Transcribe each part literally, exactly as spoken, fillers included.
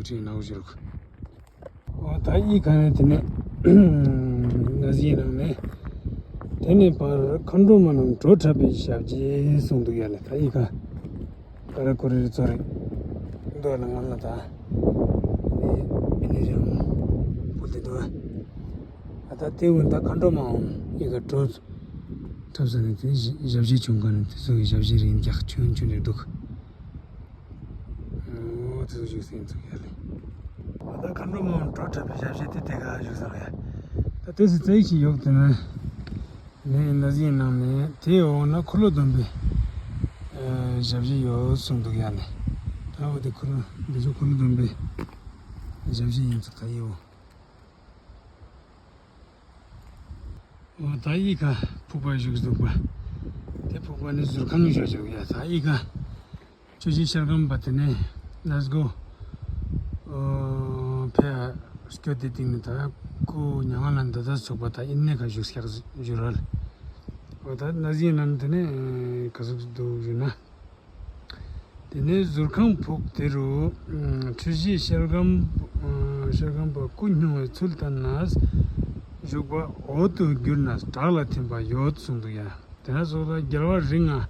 ཁྲིད་ནང་བཞུགས། འོ་ད་ཡིག་ག་ནས་དེ་ནས་ན་ཟིའི་ནང་ནས་དེ་ནས་བར་མཁའ་འགྲོ་མ་རྣམས་བྲོ་འཁྲབ་པའི་ཞབས་རྗེས་གསུངས་འདུག་ཡ་ལེ། ད་ཡིག་ག་ཀ་ར་ཀོ་རི་རི་ཚོ་རེད་འདུག་ལ་ང་ལ་ད་ནས་མི་ནི་རང་ཕུལ་ཏེ་འདུག་ཨ་ད་དེ་འུན་ད་མཁའ་འགྲོ་མའང་ཡིག་ག་བྲོ་འཁྲབ་ས་ནས་དེ་ཞབས་རྗེས་བྱུང་ག་ནས་དེ་ཚོ་གི་ཞབས་རྗེས་རིང་རྒྱག་ཆུན་ཆུན་རེད་འདུག་འོ་དེ་ཚོ་བཞུགས་སེམས་ཚོགས་ཡ་ལེ། ད་མཁའ་འགྲོ་མ་བྲོ་འཁྲབ་པའི་ཞབས་རྗེས་དེ་དེ་ག་བཞུགས་སོང་ཡ། ད་དེ་སི་རྩེ་ཞིག་ཡོག་དེ་ན་ནས་ན་ཟིའི་ནང་ནས་དེའི་འོག་ན་འཁོར་ལོ་སྡོམ་པའི་ཞབས་རྗེས་ཡོད་གསུངས་འདུག་ཡ་ནས། ད་འོ་དེ་འཁོར་ལོ་འདི་ཚོ་འཁོར་ལོ་སྡོམ་པའི་ཞབས་རྗེས་ཡིན་ཚུལ་ད་ཡིའོ། འོ་ད་ཡིག་ག་ཕུག་པ་བཞུགས་འདུག་པ། དེ་ཕུག་པ་ནི་ཟུར་ཁང་བཞུགས་འདུག་ཡ། ད་ཡིག་ག་ཆུ་བཞི་ཤེལ་སྒམ་པ་དེ་ནས་ལས་སྒོ་ཕེ་སྐྱོ་དེ་སྟེང་ནས་ད་ཁོ་ཉང་ང་ལ་འདི་ད་ཚུགས་པ་ད་ཨིན་ནས་ག་བཞུགས་སྐྱག་བཞུགས་རལ། འོ་ད་ན་ཟིའི་ནང་དེ་ནས་ག་ཟུག་འདུག་ཞུ་ན། དེ་ནས་ཟུར་ཁང་ཕུག་དེ་རུ་ཆུ་བཞི་ཤེལ་སྒམ་ཤེལ་སྒམ་པ་སྐུ་སྙུང་བའི་ཚུལ་ལྟར་ན་བཞུགས་པ་འོད་དུ་གྱུར་ན་བྲག་ལ་ཐིམ་པ་ཡོད་གསུངས་འདུག་ཡ། དེ་ན་སོགས་ལ་རྒྱལ་བ་རིགས་ལྔ་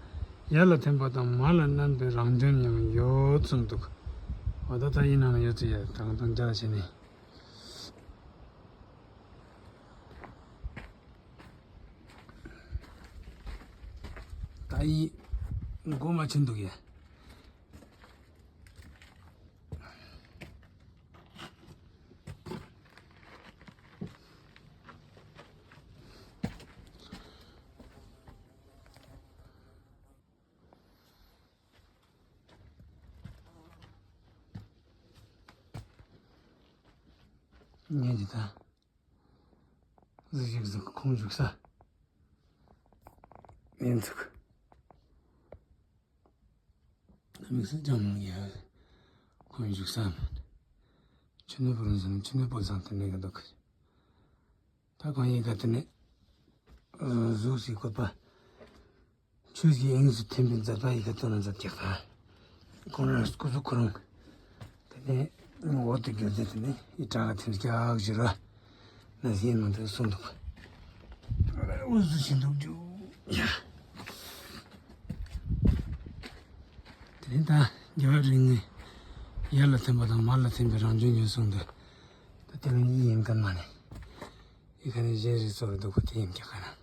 ཡར་ལ་ཐིམ་པ་དང་མར་ལ་མནན་པའི་རང་བྱོན་ཡང་ཡོད་གསུངས་འདུག་འོ་ད་ད་ཡིན་ནང་ཡོད་ཚུལ་ཡ་དྲང་དང་རྒྱ་ཆེ་ནས། ད་ཡིག་མགོ་མ་ཆེན་འདུག་ཡ། ངས་འདི་ད་གཟིགས་ཤིག་གཟིགས་ཁོང་བཞུགས་ས་ཡིན་ཚུགས། དམིགས་བསལ་ཅང་མང་ཡ། ཁོང་བཞུགས་ས་མ་ཆུ་ནུ་པུ་རུ་ཟེར་ན་ཆུ་ནུ་པུ་ཚང་དེ་ནས་གི་འདུག་ད་ཁོང་ཡི་ག་དེ་ནས་གཟུགས་སི་བཀོད་པ། ཆོས་ཀྱི་དབྱིངས་སུ་ཐིམ་པའི་མཛད་པ་ཡི་ག་ཏོ་ན་མཛད་ཀྱག་ད། ཁོང་རང་སྐུ་གཟུགས་ཁོ་རང་། དེ་ནས་འོད་དུ་གྱུར་ཏེ་དེ་ནས་ཡི་བྲག་ག་ཐིམ་ཀྱག་ཞུ་ར། ན་ཟིན་མ་འདུག་གསུངས་འདུག་འུ་ཟུ་ཞིག་འདུག་རྒྱུ། ཡ། དེ་ནས་ད་རྒྱལ་བ་རིགས་ལྔའི་ཡར་ལ་ཐིམ་པ་དང་མར་ལ་ཐིམ་པའི་རང་བྱོན་ཡོད་གསུངས་འདུག་ད་དེ་རིང་ཡིན་མཁན་མ་ནི། ཡི་ག་ནས་གཞན་རིགས་ཚོར་འདུག་གོ་དེ་ཡིན་ཀྱག་ག་ན།